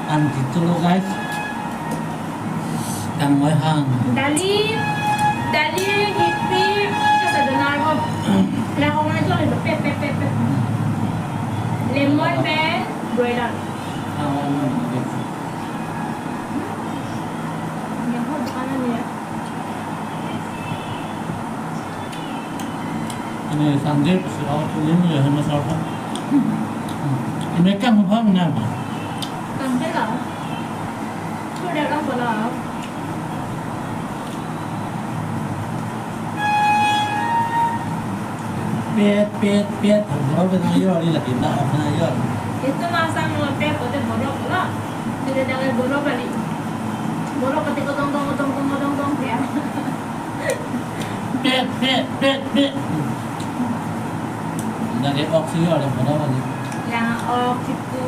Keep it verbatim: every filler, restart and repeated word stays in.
An titulo, guys. Kangmoi hang. Dali, dali hipi, kasa donar ko. Lahong na jol itu pet, pet, pet, pet. Lemon pen, broiler. Ah, lemon, okay. Yang ko bukan ni ya. Ini Sandeep, si Ao Tulim ya, sama sama. Ini kan hubang na. Kan pela. Sudah kan pela. Pet, pet, pet. Borok na yo, ini lagi na, na yo. Itu masa mau pet, kote borok lah. Tidak ada borok kali. Borok kote kotong, tong, tong, tong, tong, tong, ya. Pet, pet, pet, pet. Lagi oksi yo, ada borok lagi. Yang oksi itu